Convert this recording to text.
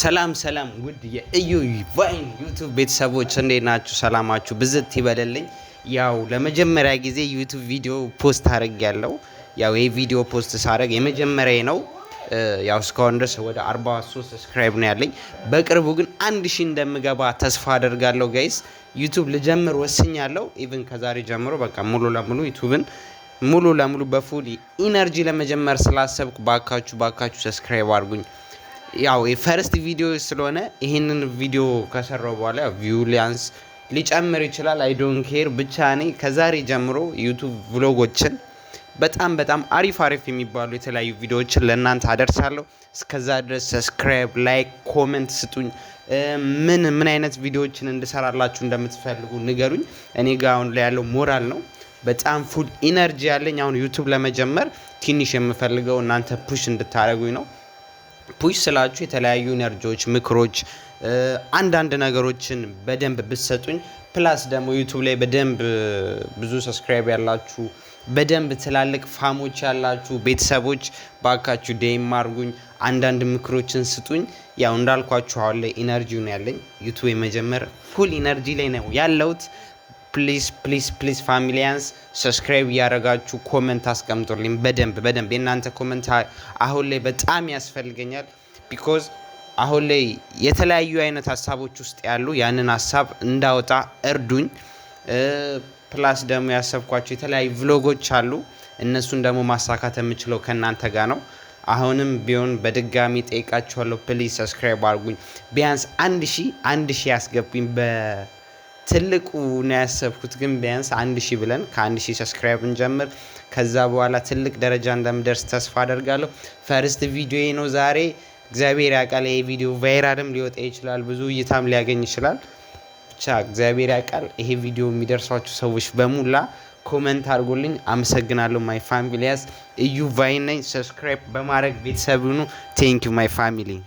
ሰላም ሰላም ውድ የእዩ ቫይን YouTube ቤተሰቦች፣ እንዴት ናችሁ? ሰላማችሁ ብዝት ይበልልኝ። ያው ለመጀመሪያ ጊዜ YouTube ቪዲዮ post አድርጌያለሁ። ያው ይህ ቪዲዮ post ሳደርግ የመጀመሪያ ነው። ያው እስካሁን ድረስ ወደ 43 subscribe ነው ያለኝ። በቅርቡ ግን 1000 እንደምገባ ተስፋ አደርጋለሁ። Guys፣ YouTube ልጀምር ወስኛለሁ። Even ከዛሬ ጀምሮ በቃ ሙሉ ለሙሉ YouTube ን ሙሉ ለሙሉ በ full energy ለመጀመር ስላሰብኩ ባካችሁ ባካችሁ subscribe አድርጉኝ። ያው የ first ቪዲዮ ስለሆነ ይህንን ቪዲዮ ከሰራው በኋላ view ሊያንስ ሊጨምር ይችላል። I don't care። ብቻ እኔ ከዛሬ ጀምሮ YouTube vlog ኦችን፣ በጣም በጣም አሪፍ አሪፍ የሚባሉ የተለያዩ ቪዲዮዎችን ለእናንተ አደርሳለሁ። እስከዛ ድረስ subscribe፣ like፣ comment ስጡኝ። ምን ምን አይነት ቪዲዮዎችን እንድሰራላችሁ እንደምትፈልጉ ንገሩኝ። እኔ ጋ አሁን ላይ ያለው ሞራል ነው። በጣም full energy ያለኝ አሁን YouTube ለመጀመር ትንሽ የምፈልገው እናንተ push እንድታደርጉኝ ነው። Push ስላችሁ የተለያዩ energy ዎች፣ ምክሮች፣ አንዳንድ ነገሮችን በደንብ ብትሰጡኝ፣ plus ደግሞ YouTube ላይ በደንብ ብዙ subscribe ያላችሁ፣ በደንብ ትላልቅ fam ኦች ያላችሁ ቤተሰቦች ባካችሁ DM አድርጉኝ፣ አንዳንድ ምክሮችን ስጡኝ። ያው እንዳልኳችሁ አሁን ላይ energy ነው ያለኝ፣ YouTube የመጀመር full energy ላይ ነው ያለሁት። Please please please familians፣ subscribe እያደረጋችሁ comment አስቀምጡልኝ። በደንብ በደንብ የእናንተ comment አሁን ላይ በጣም ያስፈልገኛል። Because አሁን ላይ የተለያዩ አይነት ሀሳቦች ውስጥ ያሉ ያንን ሀሳብ እንዳወጣ እርዱኝ። Plus ደግሞ ያሰብኳቸው የተለያዩ vlog ኦች አሉ። እነሱን ደግሞ ማሳካት የምችለው ከእናንተ ጋር ነው። አሁንም ቢሆን በድጋሚ ጠይቃችኋለሁ። Please subscribe አድርጉኝ። ቢያንስ 1000 1000 ያስገቡኝ በትልቁ ነው ያሰብኩት፣ ግን ቢያንስ 1000 ብለን ከ1000 subscribe እንጀምር። ከዛ በኋላ ትልቅ ደረጃ እንደምደርስ ተስፋ አደርጋለሁ። First ቪዲዮ ነው ዛሬ። እግዚአብሔር ያውቃል። ይሄ ቪዲዮ viral ም ሊወጣ ይችላል፣ ብዙ እይታም ሊያገኝ ይችላል። ብቻ እግዚአብሔር ያውቃል። ይሄ ቪዲዮ የሚደርሷችሁ ሰዎች በሙላ comment አድርጎልኝ። አመሰግናለሁ። My families፣ እዩ ቫይን ነኝ። Subscribe በማድረግ ቤተሰብ ሁኑ። Thank you, my family።